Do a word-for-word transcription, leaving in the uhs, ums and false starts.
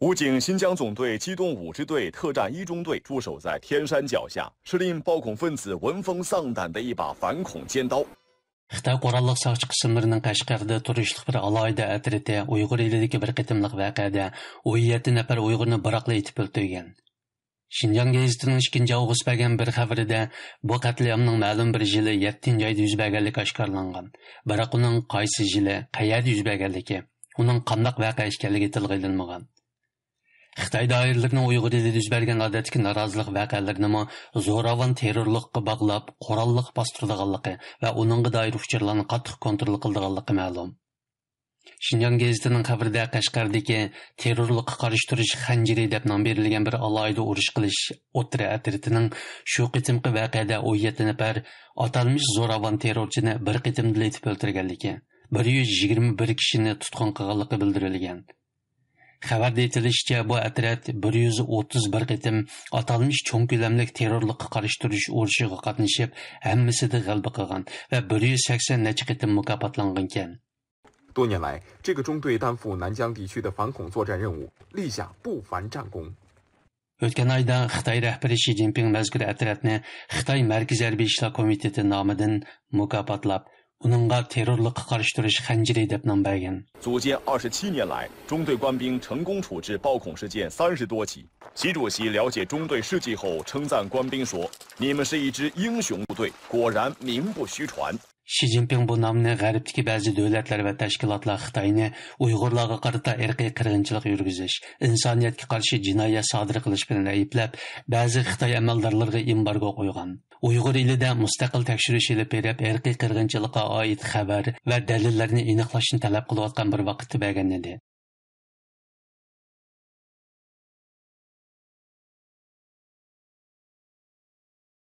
武警新疆总队机动五支队特战一中队驻守在天山脚下，是令暴恐分子闻风丧胆的一把反恐尖刀。 خىتاي قوراللىق ساقچى قىسىملىرىنىڭ قەشقەردە تۇرۇشلۇق بىر ئالاھىدە ئەترىتى ئۇيغۇر ئېلىدىكى بىر قېتىملىق ۋەقەدە ئون يەتتە نەپەر ئۇيغۇرنى بىراقلا ئېتىپ ئۆلتۈرگەن. شىنجاڭ گېزىتىنىڭ ئىككىنچى ئاۋغۇست بەرگەن بىر خەۋىرىدە، بۇ قەتلىئامنىڭ مەلۇم بىر يىلى يەتتىنچى ئايدا يۈز بەرگەنلىكى ئاشكارىلانغان. بىراق ئۇنىڭ قايسى يىلى، قەيەردە يۈز بەرگەنلىكى، ئۇنىڭ قانداق ۋەقە ئىكەنلىكى تىلغا ئېلىنمىغان. خىتاي دائىرىلىرىنىڭ ئۇيغۇر ئېلىدە يۈز بەرگەن ئادەتتىكى نارازىلىق ۋەقەلىرىنىمۇ زوراۋان تېررورلۇققا باغلاپ، قوراللىق باستۇرىدىغانلىقى ۋە ئۇنىڭغا دائىر ئۇچۇرلارنى قاتتىق كونترول قىلىدىغانلىقى مەلۇم. شىنجاڭ گېزىتىنىڭ خەۋىرىدە، قەشقەردىكى تېررورلۇققا قارشى تۇرۇش خەنجىرى دەپ نام بېرىلگەن بىر ئالاھىدە ئۇرۇش قىلىش ئوتتۇرا ئەترىتىنىڭ شۇ قېتىمقى ۋەقەدە ئون يەتتە نەپەر ئاتالمىش زوراۋان تېررورچىنى بىر قېتىمدىلا ئېتىپ ئۆلتۈرگەنلىكى، بىر يۈز يىگىرمە بىر كىشىنى تۇتقۇن قىلغانلىقى بىلدۈرۈلگەن. خەۋەردە ئېيتىلىشىچە، بۇ ئەترەت بىر يۈز ئوتتۇز بىر قېتىم ئاتالمىش چوڭ كۆلەملىك تېررورلۇققا قارشى تۇرۇش ئۇرۇشىغا قاتنىشىپ، ھەممىسىدە غەلىبە قىلغان ۋە بىر يۈز سەكسەن نەچچە قېتىم مۇكاپاتلانغانىكەن. 多年来，这个中队担负南疆地区的反恐作战任务，立下不凡战功。 ئۆتكەن ئايدا خىتاي رەھبىرى شى جىنپىڭ مەزكۇر ئەترەتنى خىتاي مەركىزىي ھەربىي ئىشلار كومىتېتى نامىدىن مۇكاپاتلاپ، ئۇنىڭغا تېررورلۇققا قارشى تۇرۇش خەنجىرى دەپ نام بەرگەن. 组建二十七年来，中队官兵成功处置暴恐事件三十多起。习主席了解中队事迹后，称赞官兵说：“你们是一支英雄部队，果然名不虚传。” شى جىنپىڭ بۇ نامنى غەربتىكى بەزى دۆلەتلەر ۋە تەشكىلاتلار خىتاينى ئۇيغۇرلارغا قارىتا ئىرقىي قىرغىنچىلىق يۈرگۈزۈش، ئىنسانىيەتكە قارشى جىنايەت سادىر قىلىش بىلەن ئەيىبلەپ، بەزى خىتاي ئەمەلدارلىرىغا ئېمبارگو قويغان. ئۇيغۇر ئېلىدە مۇستەقىل تەكشۈرۈش ئېلىپ بېرىپ، ئىرقىي قىرغىنچىلىققا ئائىت خەۋەر ۋە دەلىللەرنى ئېنىقلاشنى تەلەپ قىلىۋاتقان بىر ۋاقىتتا بەرگەن ئىدى.